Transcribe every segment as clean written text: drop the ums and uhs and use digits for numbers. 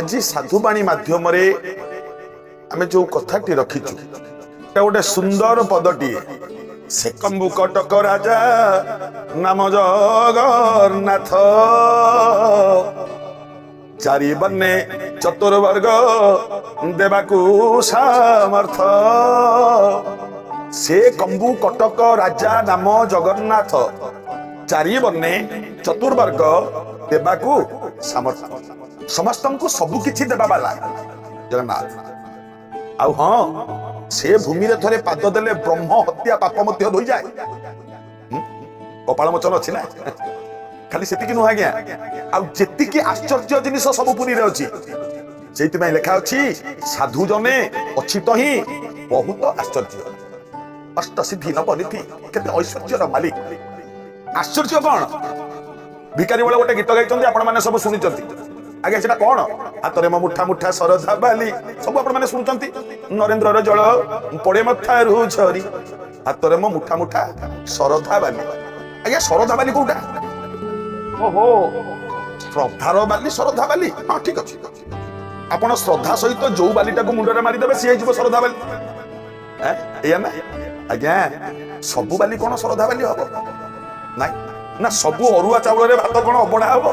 ଆଜି ସାଧୁବାଣୀ ମାଧ୍ୟମରେ ଆମେ ଯୋଉ କଥାଟି ରଖିଛୁ, ଏଟା ଗୋଟେ ସୁନ୍ଦର ପଦଟିଏ। ସେ କମ୍ବୁ କଟକ ରାଜା ନାମ ଜଗନ୍ନାଥ, ଚାରି ବର୍ଣ୍ଣେ ଚତୁର୍ବର୍ଗ ଦେବାକୁ ସାମର୍ଥ। ସେ କମ୍ବୁ କଟକ ରାଜା ନାମ ଜଗନ୍ନାଥ, ଚାରି ବର୍ଣ୍ଣେ ଚତୁର୍ବର୍ଗ ଦେବାକୁ ସାମର୍ଥ। ସମସ୍ତଙ୍କୁ ସବୁ କିଛି ଦେବା ବାଲା ଜଗନ୍ନାଥ। ଆଉ ହଁ, ସେ ଭୂମିରେ ଥରେ ପାଦ ଦେଲେ ବ୍ରହ୍ମ ହତ୍ୟା ପାପ ମଧ୍ୟ ଧୋଇଯାଏ। କପାଳ ମୋଚନ ଅଛି ନା? ଖାଲି ସେତିକି ନୁହଁ ଆଜ୍ଞା, ଆଉ ଯେତିକି ଆଶ୍ଚର୍ଯ୍ୟ ଜିନିଷ ସବୁ ପୁରୀରେ ଅଛି। ସେଇଥିପାଇଁ ଲେଖା ଅଛି, ସାଧୁ ଜନେ ଅଛି ତ ହିଁ ବହୁତ ଆଶ୍ଚର୍ଯ୍ୟ। ଅଷ୍ଟ ସିଦ୍ଧି ନବନିଧି, କେତେ ଐଶ୍ୱର୍ଯ୍ୟର ମାଲିକ। ଆଶ୍ଚର୍ଯ୍ୟ କଣ? ଭିକାରୀ ବଳ ଗୋଟେ ଗୀତ ଗାଇଛନ୍ତି, ଆପଣମାନେ ସବୁ ଶୁଣିଛନ୍ତି ଆଜ୍ଞା। ସେଟା କଣ? ହାତରେ ମୋ ମୁଠା ମୁଠା ଶରଧା ବାଲି, ସବୁ ଆପଣମାନେ ଶୁଣୁଛନ୍ତି। ନରେନ୍ଦ୍ରର ଜଳ ପଡେ ମଥାରୁ ଝରି, ହାତରେ ମୋ ମୁଠା ମୁଠା ଶରଧା ବାଲି। ଆଜ୍ଞା, ଶରଧା ବାଲି କୋଉଟା? ଓହୋ, ଶ୍ରଦ୍ଧାର ବାଲି, ଶରଧା ବାଲି। ହଁ, ଠିକ ଅଛି। ଆପଣ ଶ୍ରଦ୍ଧା ସହିତ ଯୋଉ ବାଲିଟାକୁ ମୁଣ୍ଡରେ ମାରିଦେବେ, ସିଏ ହେଇଯିବ ଶରଧା ବାଲି। ଏଇଆ ନା ଆଜ୍ଞା? ସବୁ ବାଲି କଣ ଶରଧା ବାଲି ହବ? ନାଇଁ ନା। ସବୁ ଅରୁଆ ଚାଉଳରେ ଭାତ କଣ ଅବଢା ହବ?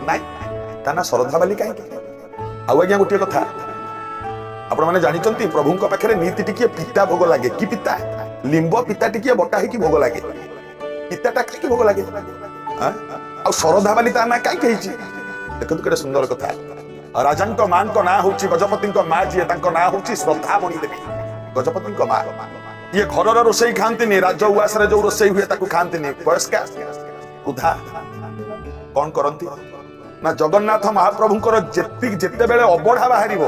ନାଇଁ। ତା ନା ଶରଧା ବାଲି କାହିଁକି? ଆଉ ଆଜ୍ଞା, ଗୋଟିଏ କଥା ଆପଣମାନେ ଜାଣିଛନ୍ତି, ପ୍ରଭୁଙ୍କ ପାଖରେ ନିତି ଟିକିଏ ପିତା ଭୋଗ ଲାଗେ। କି ପିତା? ଲିମ୍ବ ପିତା ଟିକିଏ ବଟା ହେଇକି ଭୋଗ ଲାଗେ। ପିତାଟା କାହିଁକି ଭୋଗ ଲାଗେ? ଆଁ? ଆଉ ଶରଧା ବାଲି ତା ନାଁ କାହିଁକି ହେଇଛି? ଦେଖନ୍ତୁ, କେତେ ସୁନ୍ଦର କଥା। ରାଜାଙ୍କ ମାଙ୍କ ନାଁ ହଉଛି, ଗଜପତିଙ୍କ ମା ଯିଏ, ତାଙ୍କ ନାଁ ହଉଛି ଶ୍ରଦ୍ଧାମଣି ଦେବୀ। ଗଜପତିଙ୍କ ମା ଇଏ ଘରର ରୋଷେଇ ଖାଆନ୍ତିନି, ରାଜ ଉଆସରେ ଯୋଉ ରୋଷେଇ ହୁଏ ତାକୁ ଖାଆନ୍ତିନି। ବୟସ୍କା ବୃଦ୍ଧା, କଣ କରନ୍ତି ନା, ଜଗନ୍ନାଥ ମହାପ୍ରଭୁଙ୍କର ଯେତିକି ଯେତେବେଳେ ଅବଢା ବାହାରିବ,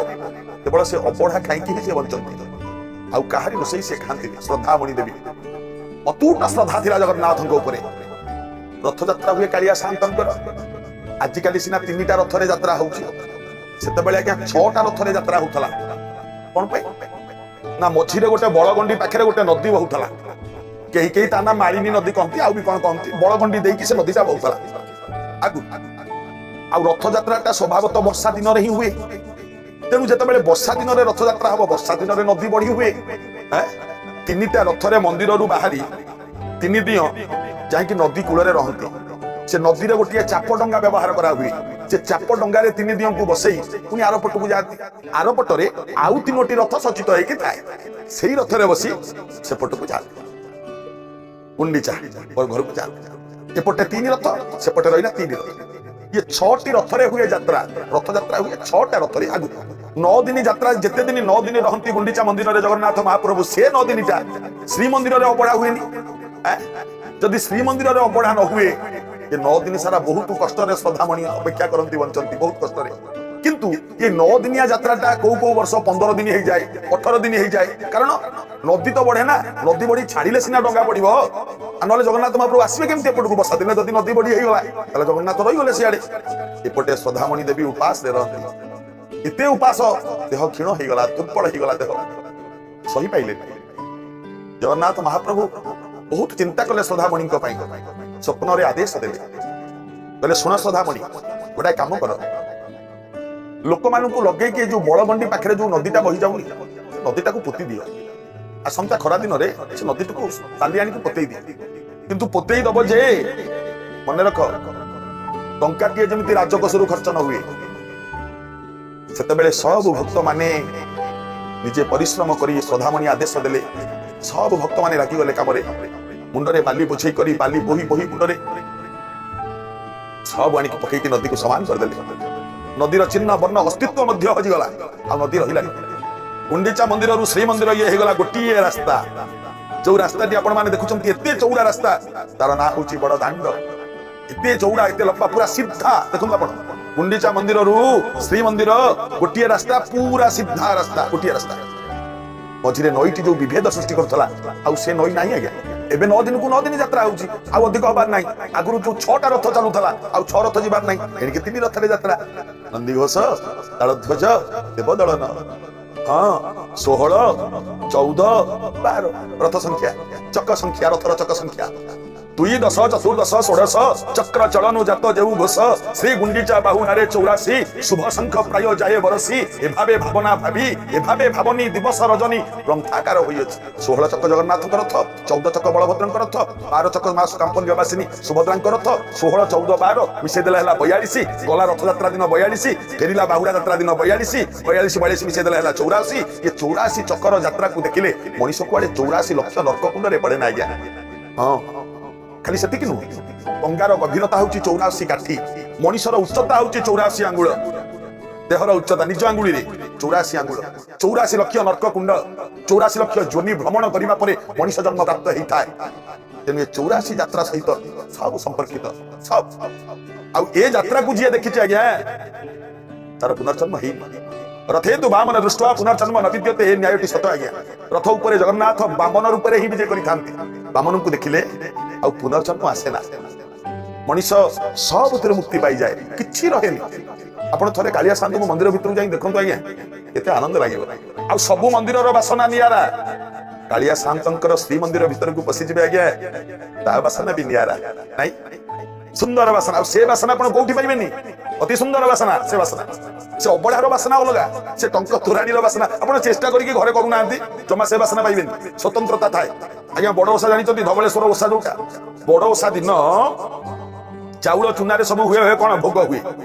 କେବଳ ସେ ଅବଢା ଖାଇକି ହିଁ ସେ ବଞ୍ଚନ୍ତି। ଆଉ କାହାରି ରୋଷେଇ ସେ ଖାଆନ୍ତିନି। ଶ୍ରଦ୍ଧାମଣି ଦେବୀ, ଅତୁଟ ଶ୍ରଦ୍ଧା ଥିଲା ଜଗନ୍ନାଥଙ୍କ ଉପରେ। ରଥଯାତ୍ରା ହୁଏ କାଳିଆ ସାନ୍ତଙ୍କର। ଆଜିକାଲି ସିନା ତିନିଟା ରଥରେ ଯାତ୍ରା ହଉଛି, ସେତେବେଳେ ଆଜ୍ଞା ଛଅଟା ରଥରେ ଯାତ୍ରା ହଉଥିଲା। କଣ ପାଇଁ ନା, ମଝିରେ ଗୋଟେ ବଳଗଣ୍ଡି ପାଖରେ ଗୋଟେ ନଦୀ ବହୁଥିଲା। କେହି କେହି ତା ନାଁ ମାଳିନୀ ନଦୀ କହନ୍ତି, ଆଉ ବି କଣ କହନ୍ତି। ବଳଗଣ୍ଡି ଦେଇକି ସେ ନଦୀଟା ବହୁଥିଲା ଆଗରୁ। ଆଉ ରଥଯାତ୍ରାଟା ସ୍ୱଭାବତ ବର୍ଷା ଦିନରେ ହିଁ ହୁଏ। ତେଣୁ ଯେତେବେଳେ ବର୍ଷା ଦିନରେ ରଥଯାତ୍ରା ହବ, ବର୍ଷା ଦିନରେ ନଦୀ ବଢି ହୁଏ। ଏଁ? ତିନିଟା ରଥରେ ମନ୍ଦିରରୁ ବାହାରି ତିନି ଦିଅଁ ଯାଇକି ନଦୀ କୂଳରେ ରହନ୍ତି। ସେ ନଦୀରେ ଗୋଟିଏ ଚାପ ଡଙ୍ଗା ବ୍ୟବହାର କରାହୁଏ। ସେ ଚାପ ଡଙ୍ଗାରେ ତିନି ଦିଅଙ୍କୁ ବସେଇ ପୁଣି ଆର ପଟକୁ ଯାଆନ୍ତି। ଆର ପଟରେ ଆଉ ତିନୋଟି ରଥ ସଜ୍ଜିତ ହେଇକି ଥାଏ। ସେଇ ରଥରେ ବସି ସେପଟକୁ ଯାଆନ୍ତି, ଗୁଣ୍ଡିଚା ଘରକୁ ଯାଆନ୍ତି। ଏପଟେ ତିନି ରଥ, ସେପଟେ ରହିଲା ତିନି ରଥ। ଇଏ ଛଅଟି ରଥରେ ହୁଏ ଯାତ୍ରା। ରଥଯାତ୍ରା ହୁଏ ଛଅଟା ରଥରେ ଆଗରୁ। 9 ଦିନ ଯାତ୍ରା, ଯେତେ ଦିନ 9 ଦିନ ରହନ୍ତି ଗୁଣ୍ଡିଚା ମନ୍ଦିରରେ ଜଗନ୍ନାଥ ମହାପ୍ରଭୁ, ସେ 9 ଦିନଟା ଶ୍ରୀମନ୍ଦିରରେ ଅବଢା ହୁଏନି। ଆଁ? ଯଦି ଶ୍ରୀମନ୍ଦିରରେ ଅବଢା ନ ହୁଏ, ଏ 9 ଦିନ ସାରା ବହୁତ କଷ୍ଟରେ ଶ୍ରଦ୍ଧାମଣି ଅପେକ୍ଷା କରନ୍ତି, ବଞ୍ଚନ୍ତି ବହୁତ କଷ୍ଟରେ। କିନ୍ତୁ ଏ 9 ଦିନିଆ ଯାତ୍ରାଟା କୋଉ କୋଉ ବର୍ଷ 15 ଦିନ ହେଇଯାଏ, 18 ଦିନ ହେଇଯାଏ। କାରଣ ନଦୀ ତ ବଢେ ନା, ନଦୀ ବଢି ଛାଡିଲେ ସିନା ଡଙ୍ଗା ପଡିବ, ଆଉ ନହେଲେ ଜଗନ୍ନାଥ ମହାପ୍ରଭୁ ଆସିବେ କେମିତି ଏପଟକୁ? ବର୍ଷା ଦିନେ ଯଦି ନଦୀ ବଢି ହେଇଗଲା, ତାହେଲେ ଜଗନ୍ନାଥ ରହିଗଲେ ସିଆଡେ। ଏପଟେ ଶ୍ରଦ୍ଧାମଣି ଦେବୀ ଉପାସରେ ରହନ୍ତି। ଏତେ ଉପାସ, ଦେହ କ୍ଷୀଣ ହେଇଗଲା, ଦୁର୍ବଳ ହେଇଗଲା ଦେହ, ସହି ପାଇଲେନି। ଜଗନ୍ନାଥ ମହାପ୍ରଭୁ ବହୁତ ଚିନ୍ତା କଲେ ଶ୍ରଦ୍ଧାମଣିଙ୍କ ପାଇଁ। ସ୍ୱପ୍ନରେ ଆଦେଶ ଦେଲେ, କହିଲେ, ଶୁଣ ଶ୍ରଦ୍ଧାମଣି, ଗୋଟାଏ କାମ କର। ଲୋକମାନଙ୍କୁ ଲଗେଇକି ଏ ଯୋଉ ବଳଗଣ୍ଡି ପାଖରେ ଯୋଉ ନଦୀଟା ବହି ଯାଉନି, ସେ ନଦୀଟାକୁ ପୋତି ଦିଅ। ଆସନ୍ତା ଖରା ଦିନରେ ସେ ନଦୀଟିକୁ ବାଲି ଆଣିକି ପୋତେଇ ଦିଅ। କିନ୍ତୁ ପୋତେଇ ଦବ ଯେ, ମନେ ରଖ, ଟଙ୍କାଟିଏ ଯେମିତି ରାଜକୋଷରୁ ଖର୍ଚ୍ଚ ନ ହୁଏ। ସେତେବେଳେ ସବୁ ଭକ୍ତମାନେ ନିଜେ ପରିଶ୍ରମ କରି, ଶ୍ରଦ୍ଧାମଣି ଆଦେଶ ଦେଲେ, ସବୁ ଭକ୍ତମାନେ ଲାଗିଗଲେ କାମରେ। ମୁଣ୍ଡରେ ବାଲି ବୋଝେଇ କରି, ବାଲି ବୋହି ବୋହି ମୁଣ୍ଡରେ ସବୁ ଆଣିକି ପକେଇକି ନଦୀକୁ ସମାନ କରିଦେଲେ। ନଦୀର ଚିହ୍ନ ବର୍ଣ୍ଣ ଅସ୍ତିତ୍ୱ ମଧ୍ୟ ହଜିଗଲା, ଆଉ ନଦୀ ରହିଲାନି। ଗୁଣ୍ଡିଚା ମନ୍ଦିରରୁ ଶ୍ରୀମନ୍ଦିର ଇଏ ହେଇଗଲା ଗୋଟିଏ ରାସ୍ତା। ଯୋଉ ରାସ୍ତାଟି ଆପଣମାନେ ଦେଖୁଛନ୍ତି, ଏତେ ଚଉଡ଼ା ରାସ୍ତା, ତାର ନାଁ ହଉଛି ବଡ ଦାଣ୍ଡ। ଏତେ ଚଉଡ଼ା, ଏତେ ଲମ୍ବା, ପୁରା ସିଧା। ଦେଖନ୍ତୁ ଆପଣ, ଗୁଣ୍ଡିଚା ମନ୍ଦିରରୁ ଶ୍ରୀମନ୍ଦିର ଗୋଟିଏ ରାସ୍ତା, ପୁରା ସିଧା ରାସ୍ତା, ଗୋଟିଏ ରାସ୍ତା। ମଝିରେ ନଈଟି ଯୋଉ ବିଭେଦ ସୃଷ୍ଟି କରୁଥିଲା, ଆଉ ସେ ନଈ ନାହିଁ ଆଜ୍ଞା। ଏବେ 9 ଦିନକୁ 9 ଦିନ ଯାତ୍ରା ହଉଛି, ଆଉ ଅଧିକ ହବାର ନାହିଁ। ଆଗରୁ ଯୋଉ ଛଅଟା ରଥ ଚାଲୁଥିଲା, ଆଉ ଛଅ ରଥ ଯିବାର ନାହିଁ। ଏଣିକି ତିନି ରଥରେ ଯାତ୍ରା। ନନ୍ଦିଘୋଷ, ତାଳଧ୍ୱଜ, ଦେବଦଳନ। ହଁ, 16, 14, 12 ରଥ ସଂଖ୍ୟା, ଚକ ସଂଖ୍ୟା, ରଥର ଚକ ସଂଖ୍ୟା। ଦୁଇ ଦଶ ଚତୁର୍ଦଶ ଷୋଡ଼ଶ ଚକ୍ର ଚଳନୁ ଜାତ ଯେଉଁ ଘୋଷ, ଶ୍ରୀ ଗୁଣ୍ଡିଚା ବାହୁନାରେ 84 ଶୁଭ ଶଙ୍ଖ ପ୍ରାୟ ଯାଏ ବରସି। ଏଭାବେ ଭାବନା ଭାବି ଏଭାବେ ଭାବନି ଦିବସ ରଜନୀ ଗ୍ରନ୍ଥାକାର ହୋଇଅଛି। 16 ଚକ ଜଗନ୍ନାଥଙ୍କ ରଥ, 14 ଚକ ବଳଭଦ୍ରଙ୍କ ରଥ, 12 ଚକ ମା କାମ୍ପଲ୍ୟବାସିନୀ ସୁଭଦ୍ରାଙ୍କ ରଥ। 16 14 12 ମିଶେଇ ଦେଲେ ହେଲା 42। ଗଲା ରଥଯାତ୍ରା ଦିନ 42, ଫେରିଲା ବାହୁଡ଼ା ଯାତ୍ରା ଦିନ 42, 42 42 ମିଶେଇ ଦେଲେ ହେଲା 84। ଏ 84 ଚକର ଯାତ୍ରାକୁ ଦେଖିଲେ ମଣିଷ କୁଆଡେ 84 ଲକ୍ଷ ନର୍କ କୁଣ୍ଡରେ ପଡେ ନା ଆଜ୍ଞା? ହଁ, ଖାଲି ସେତିକି ନୁହଁ, ଗଙ୍ଗାର ଗଭୀରତା ହଉଛି 84 କାଠି, ମଣିଷର ଉଚ୍ଚତା ହଉଛି 84 ଆଙ୍ଗୁଳ। ଦେହର ଉଚ୍ଚତା ନିଜ ଆଙ୍ଗୁଳିରେ 84 ଆଙ୍ଗୁଳ। 84 ଲକ୍ଷ ନର୍କ କୁଣ୍ଡ, 84 ଲକ୍ଷ ଯୋନି ଭ୍ରମଣ କରିବା ପରେ ମଣିଷ ଜନ୍ମ ପ୍ରାପ୍ତ ହେଇଥାଏ। ତେଣୁ ଏ 84 ଯାତ୍ରା ସହିତ ସବୁ ସମ୍ପର୍କିତ ସବୁ। ଆଉ ଏ ଯାତ୍ରାକୁ ଯିଏ ଦେଖିଛି ଆଜ୍ଞା, ତାର ପୁନର୍ଜନ୍ମ ହେଇନି। ରଥେ ତୁ ବାମନ ଦୃଷ୍ଟ୍ୱା ପୁନର୍ଜନ୍ମ ନ ବିଦ୍ୟତେ, ଏ ନ୍ୟାୟଟି ସତ ଆଜ୍ଞା। ରଥ ଉପରେ ଜଗନ୍ନାଥ ବାମନ ରୂପରେ ହିଁ ବିଜେ କରିଥାନ୍ତି। ବାମନଙ୍କୁ ଦେଖିଲେ ଆଉ ପୁନର୍ଜନ୍ମ ଆସେ ନା। ମଣିଷ ସବୁଥିରୁ ମୁକ୍ତି ପାଇଯାଏ, କିଛି ରହେନି। ଆପଣ ଥରେ କାଳିଆ ସାଆନ୍ତଙ୍କୁ ମନ୍ଦିର ଭିତରକୁ ଯାଇ ଦେଖନ୍ତୁ ଆଜ୍ଞା, କେତେ ଆନନ୍ଦ ଲାଗିବ। ଆଉ ସବୁ ମନ୍ଦିରର ବାସନା ନିଆରା, କାଳିଆ ସାଆନ୍ତଙ୍କର ଶ୍ରୀମନ୍ଦିର ଭିତରକୁ ପଶିଯିବେ ଆଜ୍ଞା, ତା ବାସନା ବି ନିଆରା। ନାଇଁ, ସୁନ୍ଦର ବାସନା। ଆଉ ସେ ବାସନା ଆପଣ କୋଉଠି ପାଇବେନି। ଅତି ସୁନ୍ଦର ବାସନା ସେ ବାସନା। ସେ ଅବଢାର ବାସନା ଅଲଗା, ସେ ଟଙ୍କ ତୋରାଣୀର ବାସନା ଆପଣ ଚେଷ୍ଟା କରିକି ଘରେ କରୁନାହାନ୍ତି, ଜମା ସେ ବାସନା ପାଇବେନି। ସ୍ୱତନ୍ତ୍ରତା ଥାଏ ଆଜ୍ଞା। ବଡ ଓଷା ଜାଣିଛନ୍ତି, ଧବଳେଶ୍ୱର ଓଷା ଯୋଉଟା, ବଡ ଓଷା ଦିନ ଚାଉଳ ଚୁନାରେ ସବୁ ହୁଏ। ହୁଏ କଣ? ଭୋଗ ହୁଏ।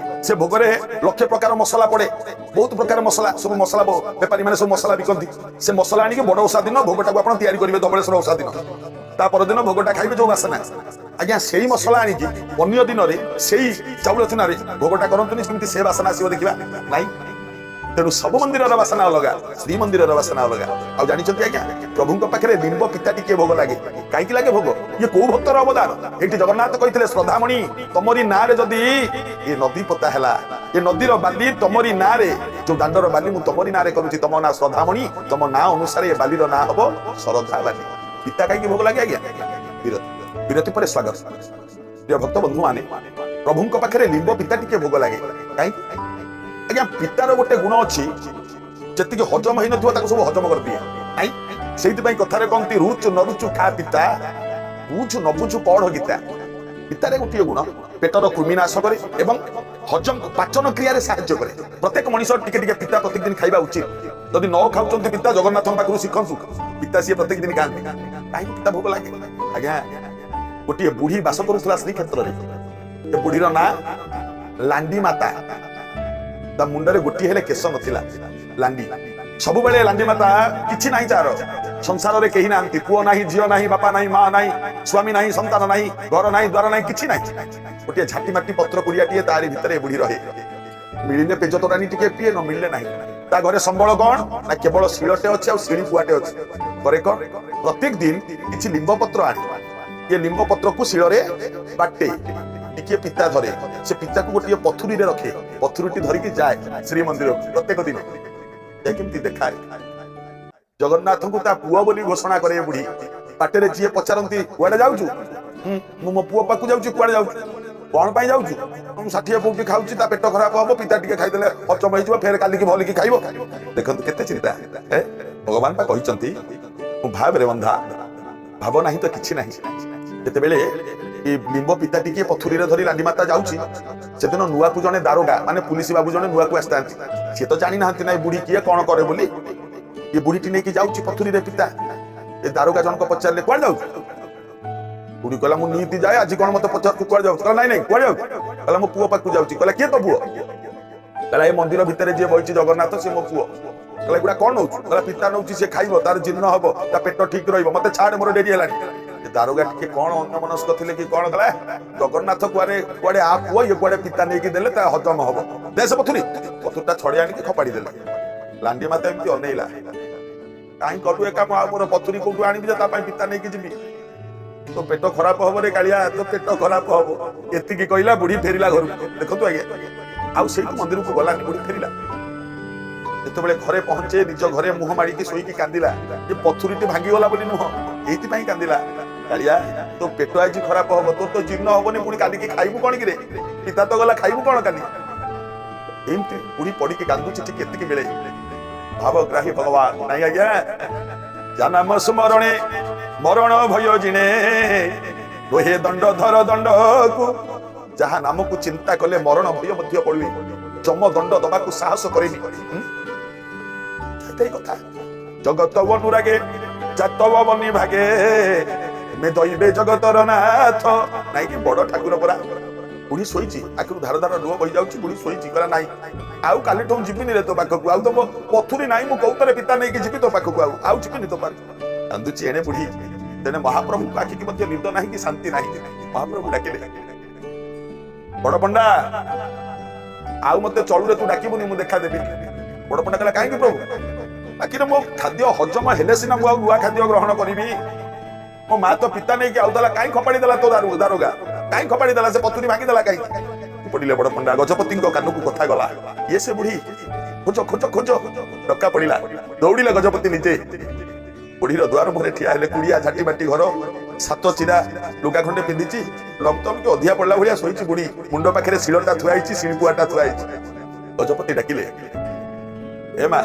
ସେ ଭୋଗରେ ଲକ୍ଷେ ପ୍ରକାର ମସଲା ପଡେ, ବହୁତ ପ୍ରକାର ମସଲା। ସବୁ ମସଲା ବେପାରୀ ମାନେ ସବୁ ମସଲା ବିକନ୍ତି। ସେ ମସଲା ଆଣିକି ବଡ ଓଷା ଦିନ ଭୋଗଟାକୁ ଆପଣ ତିଆରି କରିବେ। ଧବଳେଶ୍ୱର ଓଷା ଦିନ ତା ପରଦିନ ଭୋଗଟା ଖାଇବେ, ଯୋଉ ବାସନା ଆଜ୍ଞା, ସେଇ ମସଲା ଆଣିକି ଅନ୍ୟ ଦିନରେ ସେଇ ଚାଉଳ ଚୁନାରେ ଭୋଗଟା କରନ୍ତୁନି, ସେମିତି ସେ ବାସନା ଆସିବ ଦେଖିବା ନାଇଁ। ତେଣୁ ସବୁ ମନ୍ଦିରର ବାସନା ଅଲଗା, ଶ୍ରୀମନ୍ଦିରର ବାସନା ଅଲଗା। ଆଉ ଜାଣିଛନ୍ତି ଆଜ୍ଞା, ପ୍ରଭୁଙ୍କ ପାଖରେ ଲିମ୍ବ ପିତା ଟିକେ ଭୋଗ ଲାଗେ। କାହିଁକି ଲାଗେ ଭୋଗ? ଇଏ କୋଉ ଭକ୍ତର ଅବଦାନ? ଏଇଠି ଜଗନ୍ନାଥ କହିଥିଲେ, ଶ୍ରଦ୍ଧାମଣି ତମରି ନାଁରେ ଯଦି ଏ ନଦୀ ପୋତା ହେଲା, ଏ ନଦୀର ବାଲି ତମରି ନାଁରେ, ଯୋଉ ଦାଣ୍ଡର ବାଲି ମୁଁ ତମରି ନାଁରେ କରୁଛି, ତମ ନାଁ ଶ୍ରଦ୍ଧାମଣି, ତମ ନାଁ ଅନୁସାରେ ଏ ବାଲିର ନାଁ ହବ ଶରଧା ବାଲି। ପିତା କାହିଁକି ଭୋଗ ଲାଗେ ଆଜ୍ଞା? ବିରତି, ବିରତି ପରେ ସ୍ୱାଗତ। ପ୍ରିୟ ଭକ୍ତ ବନ୍ଧୁ ମାନେ, ପ୍ରଭୁଙ୍କ ପାଖରେ ଲିମ୍ବ ପିତା ଟିକେ ଭୋଗ ଲାଗେ କାହିଁକି ଆଜ୍ଞା? ପିତାର ଗୋଟେ ଗୁଣ ଅଛି, ଯେତିକି ହଜମ ହେଇନଥିବ ତାକୁ ସବୁ ହଜମ କରିଦିଏ। ନାଇଁ, ସେଇଥିପାଇଁ କଥାରେ କହନ୍ତି, ରୁଚୁ ନ ରୁଚୁ ଖା ପିତା, ବୁଝୁ ନ ବୁଝୁ ପଢ ଗୀତା। ପିତାରେ ଗୋଟିଏ ଗୁଣ, ପେଟର କୃମିନାଶ କରେ ଏବଂ ହଜମ ପାଚନ କ୍ରିୟାରେ ସାହାଯ୍ୟ କରେ। ପ୍ରତ୍ୟେକ ମଣିଷ ଟିକେ ଟିକେ ପିତା ପ୍ରତ୍ୟେକ ଦିନ ଖାଇବା ଉଚିତ। ଯଦି ନ ଖାଉଛନ୍ତି ପିତା, ଜଗନ୍ନାଥଙ୍କ ପାଖରୁ ଶିଖନ୍ତୁ। ପିତା ସିଏ ପ୍ରତ୍ୟେକ ଦିନ ଖାଆନ୍ତି। କାହିଁକି ପିତା ଭୋଗ ଲାଗେ ଆଜ୍ଞା? ଗୋଟିଏ ବୁଢୀ ବାସ କରୁଥିଲା ଶ୍ରୀକ୍ଷେତ୍ରରେ। ସେ ବୁଢୀର ନାଁ ଲାଣ୍ଡି ମାତା। ତା ମୁଣ୍ଡରେ ଗୋଟିଏ ହେଲେ କେଶ ନଥିଲା। ଲାଣ୍ଡି ସବୁବେଳେ, ଲାଣ୍ଡି ମାତା, କିଛି ନାହିଁ ତାର। ସଂସାରରେ କେହି ନାହାନ୍ତି, ପୁଅ ନାହିଁ, ଝିଅ ନାହିଁ, ବାପା ନାହିଁ, ମା ନାହିଁ, ସ୍ୱାମୀ ନାହିଁ, ସନ୍ତାନ ନାହିଁ, ଘର ନାହିଁ, ଦ୍ୱାର ନାହିଁ, କିଛି ନାହିଁ। ଗୋଟିଏ ଝାଟି ମାଟି ପତ୍ର କୁଡିଆଟିଏ, ତାରି ଭିତରେ ବୁଢୀ ରହେ। ମିଳିଲେ ପେଜ ତୋରାଣୀ ଟିକେ ପିଏ, ନ ମିଳିଲେ ନାହିଁ। ତା ଘରେ ସମ୍ବଳ କଣ ନା କେବଳ ଶିଳଟେ ଅଛି ଆଉ ଶିଳି ପୁଆଟେ ଅଛି। କରେ କଣ? ପ୍ରତ୍ୟେକ ଦିନ କିଛି ଲିମ୍ବ ପତ୍ର ଆଣେ। ଇଏ ଲିମ୍ବ ପତ୍ରକୁ ଶିଳରେ ବାଟେ, ଟିକିଏ ପିତା ଧରେ। ସେ ପିତାକୁ ଗୋଟିଏ ପଥୁରୀରେ ରଖେ। ପଥୁରୀଟି ଧରିକି ଯାଏ ଶ୍ରୀମନ୍ଦିରକୁ ପ୍ରତ୍ୟେକ ଦିନ। ସେ କେମିତି ଦେଖାଏ ଜଗନ୍ନାଥଙ୍କୁ ତା ପୁଅ ବୋଲି ଘୋଷଣା କରେ ଏ ବୁଢୀ। ବାଟରେ ଯିଏ ପଚାରନ୍ତି, କୁଆଡେ ଯାଉଛୁ? ମୁଁ ମୋ ପୁଅ ପାଖକୁ ଯାଉଛି। କୁଆଡେ ଯାଉଛୁ? କଣ ପାଇଁ ଯାଉଛୁ? ମୁଁ 60 ପଉଟି ଖାଉଛି, ତା ପେଟ ଖରାପ ହବ, ପିତା ଟିକେ ଖାଇଦେଲେ ହଜମ ହେଇଯିବ, ଫେର କାଲିକି ଭଲିକି ଖାଇବ। ଦେଖନ୍ତୁ କେତେ ଚିନ୍ତା। ଭଗବାନ ପା କହିଛନ୍ତି, ମୁଁ ଭାବରେ ବନ୍ଧା, ଭାବ ନାହିଁ ତ କିଛି ନାହିଁ। ଯେତେବେଳେ ଏ ଲିମ୍ବ ପିତା ଟିକିଏ ପଥୁରୀରେ ଧରି ଲାଣ୍ଡି ମାତା ଯାଉଛି, ସେଦିନ ନୂଆକୁ ଜଣେ ଦାରୋଗା ମାନେ ପୁଲିସ ବାବୁ ଜଣେ ନୂଆକୁ ଆସିଥାନ୍ତି। ସିଏ ତ ଜାଣିନାହାନ୍ତି ନା ଏ ବୁଢୀ କିଏ, କଣ କରେ ବୋଲି। ଏ ବୁଢୀଟି ନେଇକି ଯାଉଛି ପଥୁରୀରେ ପିତା। ଏ ଦାରୋଗା ଜଣକ ପଚାରିଲେ, କୁଆଡେ ଯାଉଛୁ? ବୁଢୀ କହିଲା, ମୁଁ ନିତି ଯାଏ, ଆଜି କଣ ମତେ ପଚାରୁଛୁ କୁଆଡେ ଯାଉଛୁ? କହିଲା, ନାଇଁ ନାଇଁ, କୁଆଡେ ଯାଉଛୁ? କହିଲା, ମୋ ପୁଅ ପାଖକୁ ଯାଉଛି। କହିଲା, କିଏ ତୋ ପୁଅ? କହିଲା, ଏ ମନ୍ଦିର ଭିତରେ ଯିଏ ବଇଛି ଜଗନ୍ନାଥ, ସେ ମୋ ପୁଅ। କହିଲା, ଏଗୁଡା କଣ ନଉଛୁ? କହିଲା, ପିତା ନଉଛି, ସେ ଖାଇବ, ତାର ଜୀର୍ଣ୍ଣ ହବ, ତା ପେଟ ଠିକ ରହିବ, ମତେ ଛାଡେ, ମୋର ଡେରି ହେଲାଣି। ଏ ଦାରୋଗା ଟିକେ କଣ ଅନ୍ୟମନସ୍କ ଥିଲେ କି କଣ, କଲା, ଜଗନ୍ନାଥ କୁଆଡେ କୁଆଡେ ଆ ପୁଅ, ଇଏ କୁଆଡେ ପିତା ନେଇକି ଦେଲେ ତା ହଜମ ହବ, ଦେ ସେ ପଥୁରୀ। ପଥୁରୀଟା ଛଡେଇ ଆଣିକି ଖପାଡି ଦେଲେ। ଲାଣ୍ଡି ମାତା ଏମିତି ଅନେଇଲା, କାହିଁ କଲୁ ଏ କାମ? ଆଉ ମୋର ପଥୁରୀ କୋଉଠୁ ଆଣିବି ଯେ ତା ପାଇଁ ପିତା ନେଇକି ଯିବି? ତୋ ପେଟ ଖରାପ ହବ ରେ କାଳିଆ, ତୋ ପେଟ ଖରାପ ହବ। ଏତିକି କହିଲା, ବୁଢୀ ଫେରିଲା ଘରକୁ। ଦେଖନ୍ତୁ ଆଜ୍ଞା, ଆଉ ସେଇଠୁ ମନ୍ଦିରକୁ ଗଲାନି, ବୁଢୀ ଫେରିଲା। ଯେତେବେଳେ ଘରେ ପହଞ୍ଚେ, ନିଜ ଘରେ ମୁହଁ ମାଡ଼ିକି ଶୋଇକି କାନ୍ଦିଲା। ଏ ପଥୁରୀଟି ଭାଙ୍ଗିଗଲା ବୋଲି ନୁହଁ, ଏଇଥିପାଇଁ କାନ୍ଦିଲା, କାଳିଆ ତୋ ପେଟ ଆଜି ଖରାପ ହବ, ତୋର ତ ଜୀର୍ଣ୍ଣ ହବନି, ପୁଣି କାଲିକି ଖାଇବୁ କଣ କିରେ? ପିତା ତ ଗଲା, ଖାଇବୁ କଣ କାଲି? ଏମିତି ବୁଢୀ ପଡିକି କାନ୍ଦୁଛି। ଠିକ ଏତିକି ବେଳେ ଭାବଗ୍ରାହୀ ଭଗବାନ। ନାଇଁ ଆଜ୍ଞା, ଯା ନାମ ସ୍ମରଣେ ମରଣ ଭୟ ଜିଣେ। ଲୋହେ ଦଣ୍ଡ ଧର ଦଣ୍ଡକୁ, ଯାହା ନାମକୁ ଚିନ୍ତା କଲେ ମରଣ ଭୟ ମଧ୍ୟ ପଡିବେ, ଯମ ଦଣ୍ଡ ଦବାକୁ ସାହସ କରେନି। ଏଇ କଥା। ଜଗତ ଅନୁରାଗେ ଜାତ ବନି ଭାଗେ, ତୁମେ ଦଇବେ ଜଗତର ନାଥ। ନାଇଁ କି ବଡ ଠାକୁର ପରା। ବୁଢୀ ଶୋଇଛି, ଆଖିରୁ ଧାର ଧାର ଲୁହ ବହି ଯାଉଛି। ବୁଢୀ ଶୋଇଛି, କହିଲା ନାଇଁ, ଆଉ କାଲିଠୁ ଯିବିନି ରେ ତୋ ପାଖକୁ, ଆଉ ତ ମୋ ପଥୁରୀ ନାହିଁ, ମୁଁ କୋଉଥରେ ପିତା ନେଇକି ଯିବି ତୋ ପାଖକୁ, ଆଉ ଯିବିନି ତୋ ପାଖକୁ। କାନ୍ଦୁଛି ଏଣେ ବୁଢୀ, ତେଣେ ମହାପ୍ରଭୁଙ୍କ ଆଖିକି ମଧ୍ୟ ନିଦ ନାହିଁ କି ଶାନ୍ତି ନାହିଁ। ମହାପ୍ରଭୁ ଡାକିଲେ, ବଡ ପଣ୍ଡା, ଆଉ ମତେ ଚଳୁରେ ତୁ ଡାକିବୁନି, ମୁଁ ଦେଖା ଦେବିନି। ବଡ ପଣ୍ଡା କହିଲା, କାହିଁକି ପ୍ରଭୁ? ବାକି ମୋ ଖାଦ୍ୟ ହଜମ ହେଲେ ସିନା ମୁଁ ଆଉ ନୂଆ ଖାଦ୍ୟ ଗ୍ରହଣ କରିବି। ମୋ ମା ତ ପିତା ନେଇକି ଆଉଥିଲା, କାହିଁ ଖପାଡ଼ି ଦେଲା ତୋ ଦାରୁ ଦାରୋଗା? କାହିଁ ଖପାଡ଼ି ଦେଲା? ସେ ପଥୁରୀ ଭାଙ୍ଗିଦେଲା କାହିଁକି? ପଡିଲେ ବଡ ପଣ୍ଡା। ଗଜପତିଙ୍କ କାନକୁ କଥା ଗଲା, ଇଏ ସେ ବୁଢୀ, ଖୋଜ ଖୋଜ ଖୋଜ। ଡକା ପଡିଲା, ଦୌଡ଼ିଲେ ଗଜପତି ନିଜେ। ବୁଢୀର ଦୁଆର ମୁହଁରେ ଠିଆ ହେଲେ। କୁଡିଆ ଝାଟି ମାଟି ଘର, ସାତ ଚିରା ଲୁଗା ଖଣ୍ଡେ ପିନ୍ଧିଛି, ଲମତମକି ଅଧିଆ ପଡିଲା ଭଳିଆ ଶୋଇଛି ବୁଢୀ। ମୁଣ୍ଡ ପାଖରେ ଶିଳଟା ଥୁଆ ହେଇଛି, ଶିଳପୁଆଟା ଥୁଆ ହେଇଛି। ଗଜପତି ଡାକିଲେ, ଏ ମା,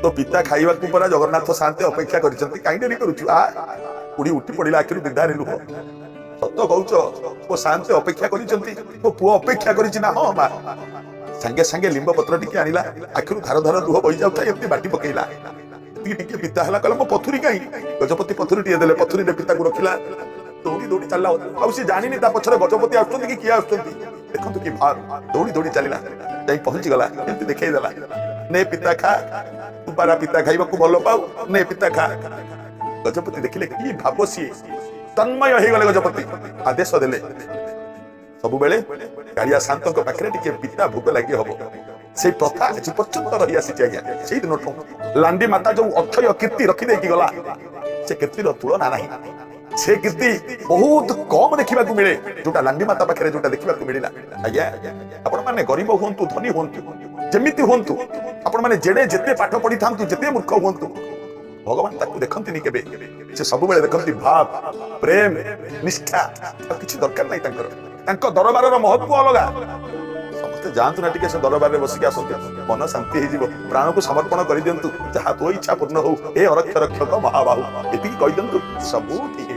ତୋ ପିତା ଖାଇବାକୁ ପରା ଜଗନ୍ନାଥ ସାନ୍ତେ ଅପେକ୍ଷା କରିଛନ୍ତି, କାହିଁ ଡେରି କରୁଛୁ? ଆ। ବୁଢୀ ଉଠି ପଡିଲା, ଆଖିରୁ ବିଧାରେ ଲୁହ। ସତ କହୁଛ, ମୋ ସାନ୍ତେ ଅପେକ୍ଷା କରିଛନ୍ତି, ମୋ ପୁଅ ଅପେକ୍ଷା କରିଛି ନା? ହଁ ମା। ସାଙ୍ଗେ ସାଙ୍ଗେ ଲିମ୍ବ ପତ୍ର ଟିକେ ଆଣିଲା, ଆଖିରୁ ଧାର ଧାର ଲୁହ ବହି ଯାଉଥାଏ, ଏମିତି ବାଟି ପକେଇଲା। ଏତିକି ଟିକେ ପିତା ହେଲା। କହିଲା, ମୋ ପଥୁରୀ କାହିଁ? ଗଜପତି ପଥୁରୀ ଟିକେ ଦେଲେ, ପଥୁରୀରେ ପିତାକୁ ରଖିଲା। ଦୌଡ଼ି ଦୌଡ଼ି ଚାଲିଲା, ଆଉ ସେ ଜାଣିନି ତା ପଛରେ ଗଜପତି ଆସୁଛନ୍ତି କି କିଏ ଆସୁଛନ୍ତି। ଦେଖନ୍ତୁ କି ଭାବ, ଦୌଡ଼ି ଦୌଡ଼ି ଚାଲିଲା, ଯାଇ ପହଞ୍ଚିଗଲା, ଏମିତି ଦେଖେଇ ଦେଲା, ନେ ପିତା ଖା, ତୁ ପାରା ପିତା ଖାଇବାକୁ ଭଲ ପାଉ, ନେ ପିତା ଖା। ଗଜପତି ଦେଖିଲେ କି ଭାବ ସିଏ, ତନ୍ମୟ ହେଇଗଲେ ଗଜପତି। ଆଦେଶ ଦେଲେ, ସବୁବେଳେ କାଳିଆ ସାନ୍ତଙ୍କ ପାଖରେ ଟିକେ ପିତା ଭୋଗ ଲାଗି ହବ। ସେଇ ପ୍ରଥା ଆଜି ପର୍ଯ୍ୟନ୍ତ ରହି ଆସିଛି ଆଜ୍ଞା। ସେଇ ଦିନଠୁ ଲାଣ୍ଡି ମାତା ଯୋଉ ଅକ୍ଷୟ କୀର୍ତ୍ତି ରଖିଦେଇକି ଗଲା, ସେ କୀର୍ତ୍ତିର ତୁଳନା ନାହିଁ। ସେ କୀର୍ତ୍ତି ବହୁତ କମ ଦେଖିବାକୁ ମିଳେ, ଯୋଉଟା ଲାଣ୍ଡି ମାତା ପାଖରେ ଯୋଉଟା ଦେଖିବାକୁ ମିଳିଲା। ଆଜ୍ଞା, ଆପଣମାନେ ଗରିବ ହୁଅନ୍ତୁ, ଧନୀ ହୁଅନ୍ତୁ, ଯେମିତି ହୁଅନ୍ତୁ, ଆପଣମାନେ ଯେଡ଼େ ଯେତେ ପାଠ ପଢିଥାନ୍ତୁ, ଯେତେ ମୂର୍ଖ ହୁଅନ୍ତୁ, ଭଗବାନ ତାକୁ ଦେଖନ୍ତିନି କେବେ। ସେ ସବୁବେଳେ ଦେଖନ୍ତି ଭାବ, ପ୍ରେମ, ନିଷ୍ଠା। ଆଉ କିଛି ଦରକାର ନାହିଁ ତାଙ୍କର। ତାଙ୍କ ଦରବାରର ମହତ୍ଵ ଅଲଗା। ସମସ୍ତେ ଯାଆନ୍ତୁ ନା ଟିକେ ସେ ଦରବାରରେ ବସିକି ଆସନ୍ତୁ, ମନ ଶାନ୍ତି ହେଇଯିବ। ପ୍ରାଣକୁ ସମର୍ପଣ କରିଦିଅନ୍ତୁ, ଯାହା ତୋ ଇଚ୍ଛା ପୂର୍ଣ୍ଣ ହଉ, ଏ ଅରକ୍ଷ ରକ୍ଷକ ମହାବାହୁ, ଏତିକି କହିଦିଅନ୍ତୁ, ସବୁ ଠିକ।